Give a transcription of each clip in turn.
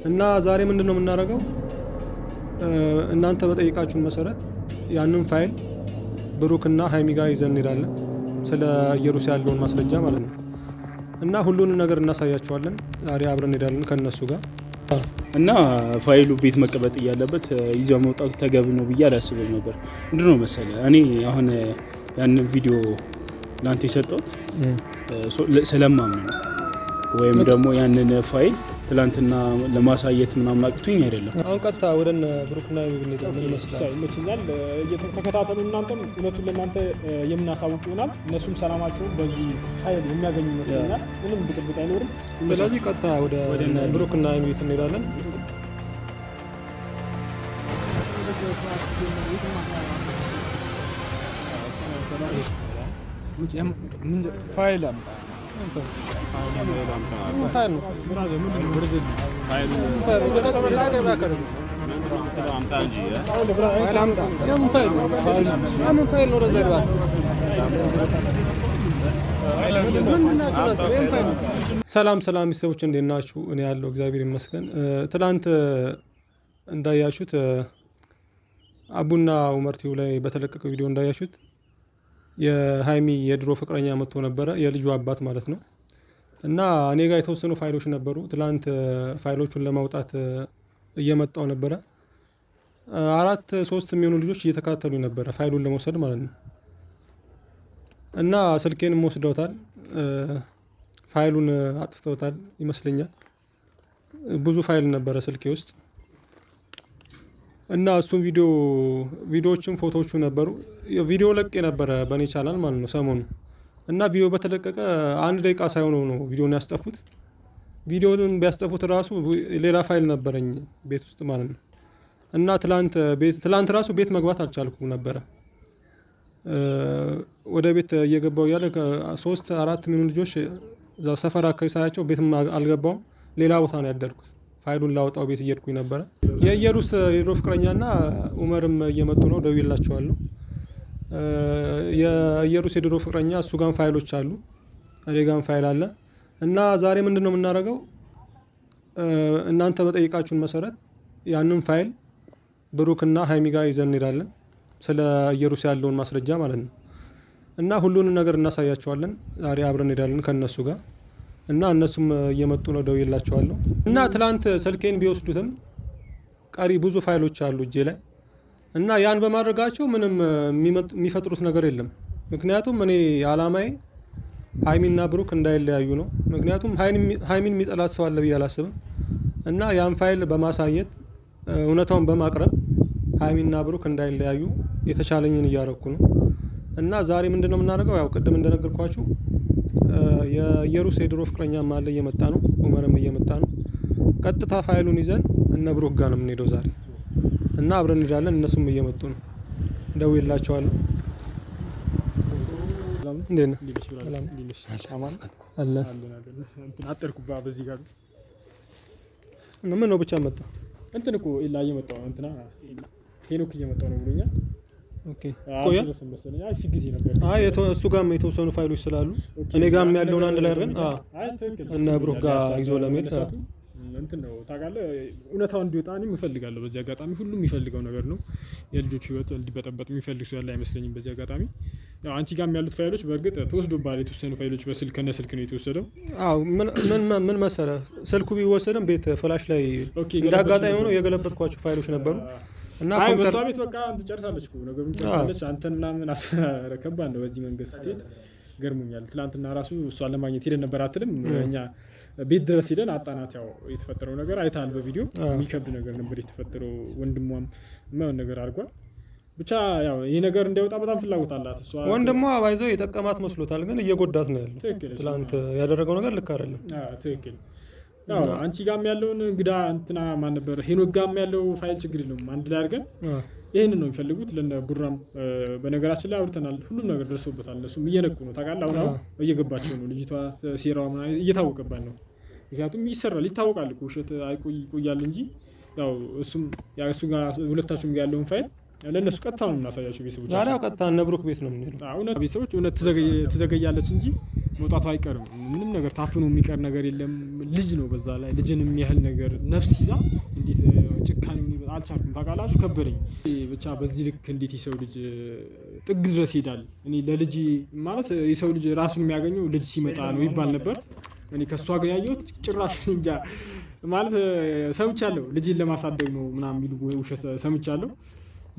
እና ዛሬ ምንድን ነው የምናደርገው? እናንተ በጠየቃችሁን መሰረት ያንን ፋይል ብሩክና ሀይሚ ጋር ይዘን እንሄዳለን። ስለ ኢየሩስ ያለውን ማስረጃ ማለት ነው። እና ሁሉንም ነገር እናሳያቸዋለን። ዛሬ አብረን እንሄዳለን ከእነሱ ጋር። እና ፋይሉ ቤት መቀመጥ እያለበት ይዘው መውጣቱ ተገቢ ነው ብዬ አላስብም ነበር። ምንድን ነው መሰለህ፣ እኔ አሁን ያንን ቪዲዮ ለአንተ የሰጠሁት ስለማምን ነው፣ ወይም ደግሞ ያንን ፋይል ትላንትና ለማሳየት ምናምን አቅቶኝ አይደለም። አሁን ቀጥታ ወደ እነ ብሩክና ምን ይመስላል? ይመችኛል። ተከታተሉ። እናንተም እውነቱን ለእናንተ የምናሳውቅ ይሆናል። እነሱም ሰላማቸውን በዚህ ፋይል የሚያገኙ ይመስለኛል። ምንም ብጥብጥ አይኖርም። ስለዚህ ቀጥታ ወደ ብሩክና ቤት እንሄዳለን። ፋይል አምጣ። ፋይል ነው። ምን ፋይል ነው? ሰላም ሰላም ሰዎች እንዴት ናችሁ? እኔ ያለው እግዚአብሔር ይመስገን። ትላንት እንዳያችሁት አቡና ኡመር ቲዩብ ላይ በተለቀቀው ቪዲዮ እንዳያችሁት የሀይሚ የድሮ ፍቅረኛ መጥቶ ነበረ፣ የልጁ አባት ማለት ነው። እና እኔ ጋር የተወሰኑ ፋይሎች ነበሩ። ትላንት ፋይሎቹን ለማውጣት እየመጣው ነበረ። አራት ሶስት የሚሆኑ ልጆች እየተከታተሉ ነበረ ፋይሉን ለመውሰድ ማለት ነው። እና ስልኬንም ወስደውታል፣ ፋይሉን አጥፍተውታል ይመስለኛል። ብዙ ፋይል ነበረ ስልኬ ውስጥ እና እሱም ቪዲዮዎችም ፎቶዎቹ ነበሩ። ቪዲዮ ለቅ የነበረ በእኔ ቻናል ማለት ነው ሰሞኑ። እና ቪዲዮ በተለቀቀ አንድ ደቂቃ ሳይሆነው ነው ቪዲዮን ያስጠፉት። ቪዲዮን ቢያስጠፉት ራሱ ሌላ ፋይል ነበረኝ ቤት ውስጥ ማለት ነው። እና ትላንት ራሱ ቤት መግባት አልቻልኩም ነበረ። ወደ ቤት እየገባው እያለ ሶስት አራት የሚሆኑ ልጆች እዛ ሰፈር አካባቢ ሳያቸው ቤት አልገባውም፣ ሌላ ቦታ ነው ያደርኩት። ፋይሉን ላወጣው ቤት እየሄድኩኝ ነበረ። የኢየሩስ የድሮ ፍቅረኛና ኡመርም እየመጡ ነው፣ ደውዬላቸዋለሁ። የኢየሩስ የድሮ ፍቅረኛ እሱ ጋም ፋይሎች አሉ፣ እኔ ጋም ፋይል አለ። እና ዛሬ ምንድን ነው የምናደርገው? እናንተ በጠየቃችሁን መሰረት ያንን ፋይል ብሩክና ሀይሚ ጋር ይዘን እንሄዳለን። ስለ ኢየሩስ ያለውን ማስረጃ ማለት ነው። እና ሁሉንም ነገር እናሳያቸዋለን። ዛሬ አብረን እንሄዳለን ከእነሱ ጋር። እና እነሱም እየመጡ ነው፣ ደውዬላቸዋለሁ። እና ትላንት ስልኬን ቢወስዱትም ቀሪ ብዙ ፋይሎች አሉ እጄ ላይ። እና ያን በማድረጋቸው ምንም የሚፈጥሩት ነገር የለም። ምክንያቱም እኔ አላማዬ ሀይሚና ብሩክ እንዳይለያዩ ነው። ምክንያቱም ሀይሚን የሚጠላት ሰው አለ ብዬ አላስብም። እና ያን ፋይል በማሳየት እውነታውን በማቅረብ ሀይሚና ብሩክ እንዳይለያዩ የተቻለኝን እያረኩ ነው። እና ዛሬ ምንድነው የምናደርገው? ያው ቅድም እንደነገርኳችሁ የኢየሩስ የድሮ ፍቅረኛም አለ እየመጣ ነው፣ ኡመርም እየመጣ ነው። ቀጥታ ፋይሉን ይዘን እነ ብሩክ ጋር ነው የምንሄደው ዛሬ። እና አብረን እንሄዳለን። እነሱም እየመጡ ነው፣ ደውዬላቸዋለሁ። እንዴት ነህ? አለ አጠርኩባ በዚህ ጋር እና ምን ነው ብቻ መጣ? እንትን እኮ ኢላ እየመጣሁ ነው። እንትና ሄኖክ እየመጣሁ ነው ብሎኛል። Okay፣ ቆያ ጊዜ ነበር። አይ እሱ ጋርም የተወሰኑ ፋይሎች ስላሉ እኔ ጋርም ያለውን አንድ ላይ አድርገን እነ ብሩክ ጋር ይዞ ለመሄድ እንትን ነው ታውቃለህ፣ እውነታው እንዲወጣ እኔም እፈልጋለሁ። በዚህ አጋጣሚ ሁሉም የሚፈልገው ነገር ነው። የልጆች ህይወት እንዲበጠበጥ የሚፈልግ ሰው ያለ አይመስለኝም። በዚህ አጋጣሚ ያው አንቺ ጋርም ያሉት ፋይሎች በእርግጥ ተወስዶብሃል። የተወሰኑ ፋይሎች በስልክ ከነ ስልክ ነው የተወሰደው። አዎ፣ ምን መሰለህ፣ ስልኩ ቢወሰድም ቤት flash ላይ እንደ አጋጣሚ ሆኖ የገለበጥኳቸው ፋይሎች ነበሩ። እና አይ በሷ ቤት በቃ እንትን ጨርሳለች እኮ ነገሩን ጨርሳለች። አንተን ምናምን ከባድ ነው በዚህ መንገድ ስትሄድ ገርሞኛል። ትናንትና ራሱ እሷን ለማግኘት ሄደን ነበር አትልም? እኛ ቤት ድረስ ሄደን አጣናት። ያው የተፈጠረው ነገር አይተሃል በቪዲዮ፣ የሚከብድ ነገር ነበር የተፈጠረው። ወንድሟም የማይሆን ነገር አድርጓል። ብቻ ያው ይህ ነገር እንዲያወጣ በጣም ፍላጎት አላት እሷ። ወንድሟ ባይዘው የጠቀማት መስሎታል፣ ግን እየጎዳት ነው ያለው። ትላንት ያደረገው ነገር ልክ አይደለም። ትክክል። ያው አንቺ ጋም ያለውን እንግዳ እንትና ማን ነበር ሄኖክ ጋም ያለው ፋይል ችግር የለውም፣ አንድ ላይ አድርገን ይህንን ነው የሚፈልጉት። ለነ ቡራም በነገራችን ላይ አውርተናል፣ ሁሉም ነገር ደርሶበታል። እነሱም እየነቁ ነው ታውቃለህ። አሁን አሁን እየገባቸው ነው። ልጅቷ ሴራዋ ምናምን እየታወቀባት ነው። ምክንያቱም ይሰራል፣ ይታወቃል እኮ ውሸት አይቆይ ይቆያል እንጂ ያው እሱም ያው እሱ ጋር ሁለታችሁም ጋር ያለውን ፋይል ለእነሱ ቀጥታ ነው የምናሳያቸው ቤተሰቦች። ዛሬ ያው ቀጥታ እነ ብሩክ ቤት ነው የምንሄደው። እውነት ቤተሰቦች እውነት ትዘገያለች እንጂ መውጣቱ አይቀርም። ምንም ነገር ታፍኖ የሚቀር ነገር የለም። ልጅ ነው፣ በዛ ላይ ልጅን የሚያህል ነገር ነፍስ ይዛ እንዴት ጭካኔ አልቻልኩም። ታውቃላችሁ፣ ከበደኝ ብቻ። በዚህ ልክ እንዴት የሰው ልጅ ጥግ ድረስ ይሄዳል? እኔ ለልጅ ማለት የሰው ልጅ ራሱን የሚያገኘው ልጅ ሲመጣ ነው ይባል ነበር። እኔ ከእሷ ግን ያየሁት ጭራሽ እንጃ ማለት ሰምቻለሁ። ልጅን ለማሳደግ ነው ምናምን የሚሉ ውሸት ሰምቻለሁ።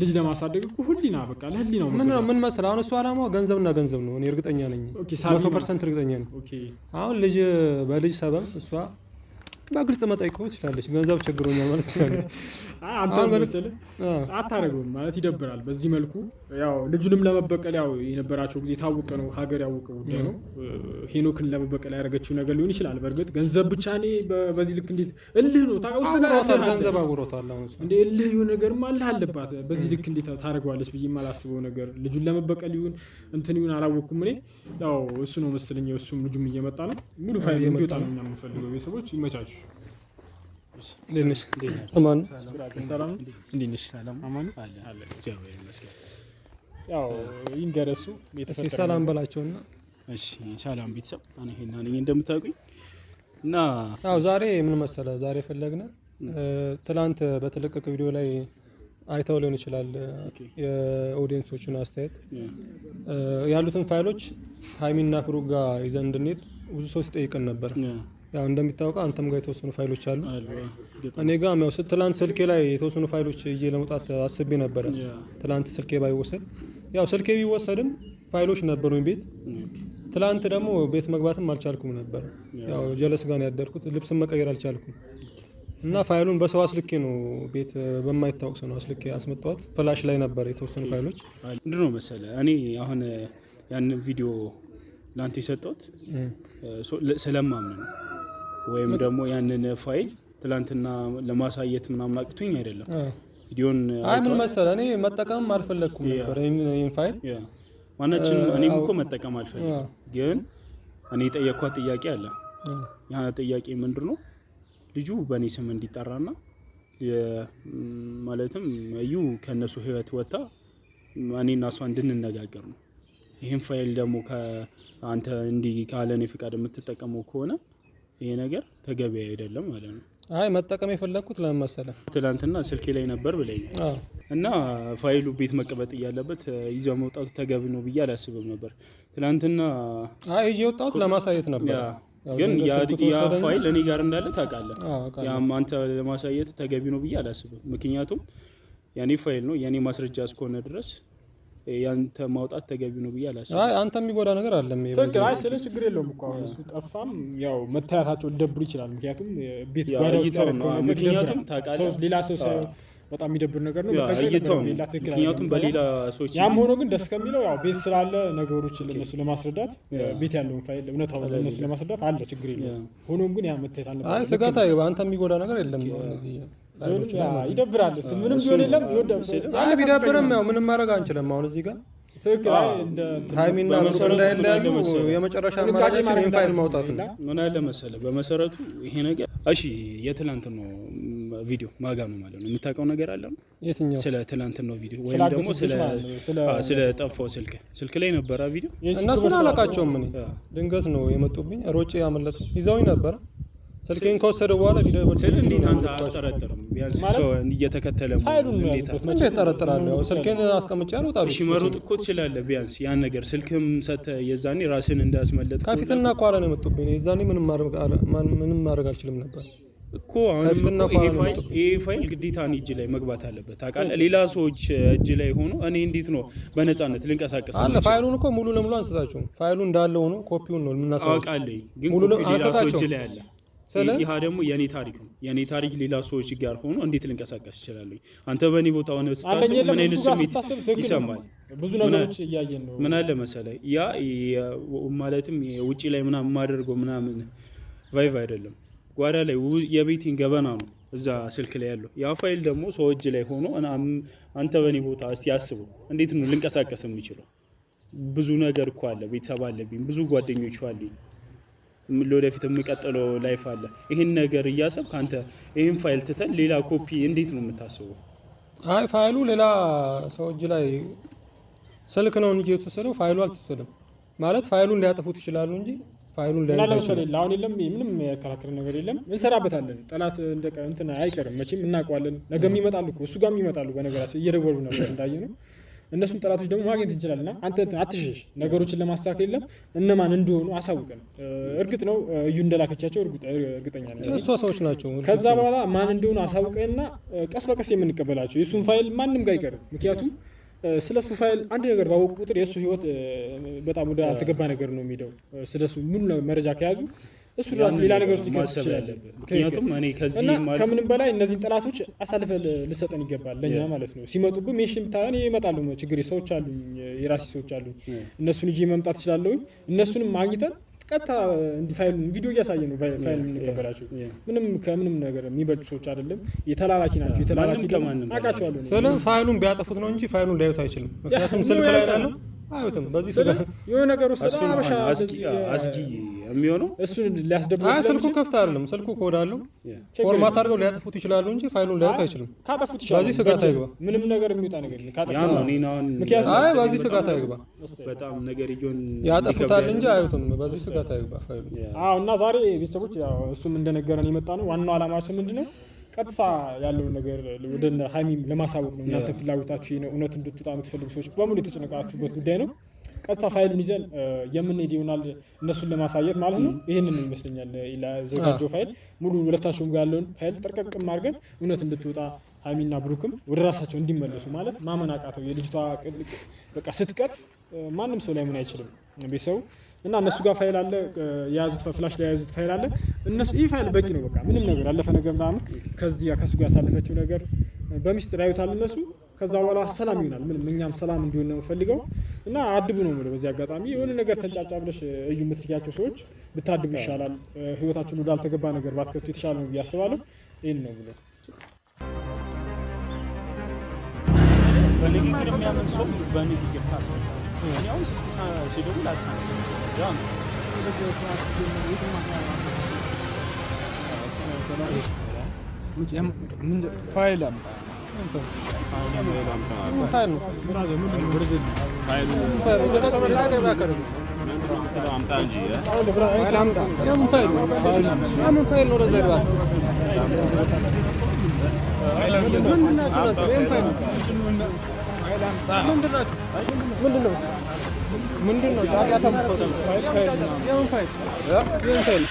ልጅ ለማሳደግ እኮ ህሊና በቃ ለህሊናው ምን ነው ምን መሰለህ፣ አሁን እሱ አላማው ገንዘብና ገንዘብ ነው። እኔ እርግጠኛ ነኝ፣ 100% እርግጠኛ ነኝ። አሁን ልጅ በልጅ ሰበብ እሷ በግልጽ መጠየቅ ትችላለች። ገንዘብ ቸግሮኛል ማለት ትችላለች። አንተ መሰለህ አታደርገውም ማለት ይደብራል። በዚህ መልኩ ያው ልጁንም ለመበቀል ያው የነበራቸው ጊዜ የታወቀ ነው፣ ሀገር ያወቀ ጉዳይ ነው። ሄኖክን ለመበቀል ያደረገችው ነገር ሊሆን ይችላል። በእርግጥ ገንዘብ ብቻ እኔ በዚህ ልክ እንዴት እልህ ነው ታውቃለህ፣ ገንዘብ አውሮታል። አሁን እንደ እልህ የሆነ ነገርማ እልህ አለባት። በዚህ ልክ እንዴት ታደርገዋለች ብዬ የማላስበው ነገር ልጁን ለመበቀል ይሁን እንትን ይሁን አላወቅኩም። እኔ ያው እሱ ነው መሰለኝ፣ እሱም ልጁም እየመጣ ነው። ሙሉ ፋይል እንዲወጣ ነው እኛ የምንፈልገው። ቤተሰቦች ይመቻችሁ። ይንገረሱ ሰላም በላቸውና። እሺ ሰላም ቤተሰብ፣ እኔ ሄና ነኝ እንደምታውቁኝ። እና ያው ዛሬ ምን መሰለህ፣ ዛሬ ፈለግነ ትላንት በተለቀቀ ቪዲዮ ላይ አይተው ሊሆን ይችላል የ audience ኦቹን አስተያየት ያሉትን ፋይሎች ሀይሚና ብሩክ ጋር ይዘን እንድንሄድ ብዙ ሰው ሲጠይቅን ነበር። ያው እንደሚታወቀው አንተም ጋር የተወሰኑ ፋይሎች አሉ፣ እኔ ጋር ያው ትላንት ስልኬ ላይ የተወሰኑ ፋይሎች ይዤ ለመውጣት አስቤ ነበረ። ትላንት ስልኬ ባይወሰድ ያው ስልኬ ቢወሰድም ፋይሎች ነበሩኝ ቤት። ትላንት ደግሞ ቤት መግባትም አልቻልኩም ነበር። ያው ጀለስ ጋር ነው ያደርኩት፣ ልብስም መቀየር አልቻልኩም እና ፋይሉን በሰው አስልኬ ነው ቤት በማይታወቅ ሰው ነው አስልኬ አስመጣኋት። flash ላይ ነበር የተወሰኑ ፋይሎች። ምንድን ነው መሰለህ እኔ አሁን ያንን ቪዲዮ ለአንተ የሰጠሁት ስለማምን ነው ወይም ደግሞ ያንን ፋይል ትላንትና ለማሳየት ምናምን አቅቶኝ አይደለም። ቪዲዮን አይ ምን መሰለህ እኔ መጠቀምም አልፈለግኩም ነበር ይህን ፋይል ማናችንም፣ እኔም እኮ መጠቀም አልፈልግም። ግን እኔ የጠየኳት ጥያቄ አለ። ያ ጥያቄ ምንድን ነው? ልጁ በእኔ ስም እንዲጠራና ማለትም እዩ ከእነሱ ህይወት ወጥታ እኔና እሷ እንድንነጋገር ነው። ይህን ፋይል ደግሞ ከአንተ እንዲህ ካለ እኔ ፍቃድ የምትጠቀመው ከሆነ ይሄ ነገር ተገቢ አይደለም ማለት ነው። አይ መጠቀም የፈለግኩት ለምን መሰለህ፣ ትላንትና ስልኬ ላይ ነበር ብለኛል እና ፋይሉ ቤት መቀመጥ እያለበት ይዘው መውጣቱ ተገቢ ነው ብዬ አላስብም ነበር ትላንትና። አይ ይዤ የወጣሁት ለማሳየት ነበር፣ ግን ያ ፋይል እኔ ጋር እንዳለ ታውቃለህ። ያም አንተ ለማሳየት ተገቢ ነው ብዬ አላስብም። ምክንያቱም የኔ ፋይል ነው፣ የኔ ማስረጃ እስከሆነ ድረስ ያንተ ማውጣት ተገቢ ነው ብዬ አላስብም። አይ አንተ የሚጎዳ ነገር አለ። ትክክል። አይ ስለ ችግር የለውም እኮ አሁን እሱ ጠፋም ያው መታየታቸው ሊደብሩ ይችላል። ምክንያቱም ቤት ጓዳ ውስጥ ምክንያቱም ታውቃለህ ሌላ ሰው ሳይሆን በጣም የሚደብር ነገር ነው። እይታው ነው። ምክንያቱም በሌላ ሰዎች ያም ሆኖ ግን ደስ ከሚለው ያው ቤት ስላለ ነገሮችን ለነሱ ለማስረዳት ቤት ያለውን ፋይል እውነታውን ለነሱ ለማስረዳት አለ፣ ችግር የለውም። ሆኖም ግን ያ መታየት አለበት። አይ ስጋት አንተ የሚጎዳ ነገር የለም። ይደብራል። ምንም ቢሆን የለም ቢደብርም ያው ምንም ማድረግ አንችልም። አሁን እዚህ ጋር ሀይሚና ብሩክ እንዳይለያዩ የመጨረሻ አማራጫችን ይህን ፋይል ማውጣት ነው። ምን አለ መሰለህ፣ በመሰረቱ ይሄ ነገር እሺ፣ የትላንት ነው ቪዲዮ ማጋ ነው ማለት ነው። የምታውቀው ነገር አለ ነው? የትኛው? ስለ ትላንት ነው ቪዲዮ ወይም ደግሞ ስለ ጠፋው ስልክ ስልክ ላይ ነበረ ቪዲዮ። እነሱን አላውቃቸውም እኔ ድንገት ነው የመጡብኝ። ሮጬ ያመለጥኩ ይዘውኝ ነበረ። ስልኬን ከወሰደ በኋላ ሊደበል እንዴት አንተ አጠረጥርም? ቢያንስ ሰው እየተከተለ እንዴት እጠረጥራለሁ? ስልኬን አስቀምጬ አልወጣም። እሺ መሮጥ እኮ ትችላለህ። ቢያንስ ያን ነገር ስልክም ሰተህ የዛኔ ራስን እንዳስመለጥ ከፊትና ከኋላ ነው የመጡብኝ። የዛኔ ምንም ማድረግ አልችልም ነበር እኮ አሁን ይሄ ፋይል ግዴታ እኔ እጅ ላይ መግባት አለበት። ታውቃለህ፣ ሌላ ሰዎች እጅ ላይ ሆኖ እኔ እንዴት ነው በነፃነት ልንቀሳቀስ? አለ ፋይሉን እኮ ሙሉ ለሙሉ አንስታችሁም። ፋይሉ እንዳለ ሆኖ ኮፒውን ነው የምናሳየው። አውቃለሁ፣ ግን ኮፒ ሌላ ሰዎች እጅ ላይ አለ። ይህ ደግሞ የኔ ታሪክ ነው። የኔ ታሪክ ሌላ ሰዎች ጋር ሆኖ እንዴት ልንቀሳቀስ እችላለሁ? አንተ በእኔ ቦታ ሆነ ስታስብ ምን አይነት ስሜት ይሰማል? ብዙ ነገሮች እያየን ነው። ምን አለ መሰለህ፣ ያ ማለትም ውጪ ላይ ምናምን የማደርገው ምናምን vibe አይደለም። ጓዳ ላይ የቤቴን ገበና ነው እዛ ስልክ ላይ ያለው። ያ ፋይል ደግሞ ሰው እጅ ላይ ሆኖ አንተ በእኔ ቦታ እስቲ አስበው፣ እንዴት ነው ልንቀሳቀስ የሚችለው? ብዙ ነገር እኮ አለ፣ ቤተሰብ አለብኝ፣ ብዙ ጓደኞች አለኝ፣ ለወደፊት የሚቀጥለው life አለ። ይህን ነገር እያሰብክ አንተ ይህን ፋይል ትተን ሌላ ኮፒ እንዴት ነው የምታስበው? አይ ፋይሉ ሌላ ሰው እጅ ላይ ስልክ ነው እንጂ የተወሰደው ፋይሉ አልተወሰደም። ማለት ፋይሉን ሊያጠፉት ይችላሉ እንጂ ፋይሉን እና ለምሳሌ አሁን የለም ምንም ያከራከረ ነገር የለም። እንሰራበታለን። ጠላት እንደ እንትን አይቀርም መቼም እናውቀዋለን። ነገም ይመጣሉ እኮ እሱ ጋርም ይመጣሉ። በነገራችን እየደወሉ ነበር እንዳየ ነው። እነሱም ጠላቶች ደግሞ ማግኘት እንችላለን። አንተ አትሸሽ፣ ነገሮችን ለማስተካከል የለም እነማን እንደሆኑ አሳውቀን። እርግጥ ነው እዩ እንደላከቻቸው እርግጠኛ ነኝ። እሷ ሰዎች ናቸው። ከዛ በኋላ ማን እንደሆኑ አሳውቀንና ቀስ በቀስ የምንቀበላቸው የእሱን ፋይል ማንም ጋር አይቀርም። ምክንያቱም ስለ እሱ ፋይል አንድ ነገር ባወቁ ቁጥር የእሱ ህይወት በጣም ወደ አልተገባ ነገር ነው የሚሄደው። ስለ እሱ ሙሉ መረጃ ከያዙ እሱ ራሱ ሌላ ነገር ውስጥ ሊከት ይችላል። ምክንያቱም እኔ ከዚህ ከምንም በላይ እነዚህን ጠላቶች አሳልፈ ልሰጠን ይገባል፣ ለእኛ ማለት ነው። ሲመጡብህ mention ብታየን ይመጣሉ። ችግር ሰዎች አሉኝ፣ የራሴ ሰዎች አሉኝ። እነሱን ይዤ መምጣት እችላለሁኝ። እነሱንም አግኝተን ቀጥታ እንዲህ ፋይሉን ቪዲዮ እያሳየ ነው ፋይል የምንቀበላቸው። ምንም ከምንም ነገር የሚበልጡ ሰዎች አይደለም፣ የተላላኪ ናቸው። የተላላኪ አውቃቸዋለሁ። ስለ ፋይሉን ቢያጠፉት ነው እንጂ ፋይሉን ሊያዩት አይችልም። ምክንያቱም ስልክ ላይ ያለው አዩትም። በዚህ ስለ የሆነ ነገር ውስጥ አስጊ የሚሆነው እሱን ሊያስደብቅ ስልኩ ክፍት አይደለም። ስልኩ ኮድ አለው። format አድርገው ሊያጠፉት ይችላሉ እንጂ ፋይሉን ሊያዩት አይችልም። ካጠፉት ይችላሉ። በዚህ ስጋት አይግባ። ምንም ነገር የሚወጣ ነገር አይ በዚህ ስጋት አይግባ። በጣም ነገር ይሁን ያጠፉታል እንጂ አዩትም። በዚህ ስጋት አይግባ ፋይሉ። አዎ። እና ዛሬ ቤተሰቦች ያው እሱም እንደነገረን የመጣ ነው። ዋናው ዓላማችን ምንድነው? ቀጥታ ያለውን ነገር ወደ ሀይሚም ለማሳወቅ ነው። እናንተ ፍላጎታችሁ ነው፣ እውነት እንድትወጣ የምትፈልጉ ሰዎች በሙሉ የተጨነቃችሁበት ጉዳይ ነው። ቀጥታ ፋይሉን ይዘን የምንሄድ ይሆናል እነሱን ለማሳየት ማለት ነው። ይህንን ይመስለኛል ያዘጋጀው ፋይል ሙሉ ሁለታቸውም ጋር ያለውን ፋይል ጠርቀቅም አድርገን እውነት እንድትወጣ ሀይሚና ብሩክም ወደ ራሳቸው እንዲመለሱ ማለት ማመን አቃተው። የልጅቷ በቃ ስትቀጥፍ ማንም ሰው ላይ ምን አይችልም ቤተሰቡ እና እነሱ ጋር ፋይል አለ፣ የያዙት flash ላይ የያዙት ፋይል አለ። እነሱ ይህ ፋይል በቂ ነው። በቃ ምንም ነገር ያለፈ ነገር ምናምን ከዚህ ከሱ ጋር ያሳለፈችው ነገር በሚስጥር ያዩታል እነሱ። ከዛ በኋላ ሰላም ይሆናል። ምንም እኛም ሰላም እንዲሆን ነው የምፈልገው እና አድቡ ነው የምለው። በዚህ አጋጣሚ የሆነ ነገር ተንጫጫ ብለሽ እዩ የምትልኪያቸው ሰዎች ብታድቡ ይሻላል። ህይወታችሁን ወዳልተገባ ነገር ባትከቱ የተሻለ ነው ብዬ አስባለሁ። ይህን ነው ብለው በንግግር የሚያምን ሰው በንግግር ታስረዳለህ። እኔ አሁን ስልክ ሲደውል አታነሳም። ያ ነው ፋይል አምጣ። ፋይል ነው ምን ፋይል ነው? ወደዛ ይግባል። ምንድን ነው? ምንድን ነው? ጫጫታ የምን ፋይል? የምን ፋይል?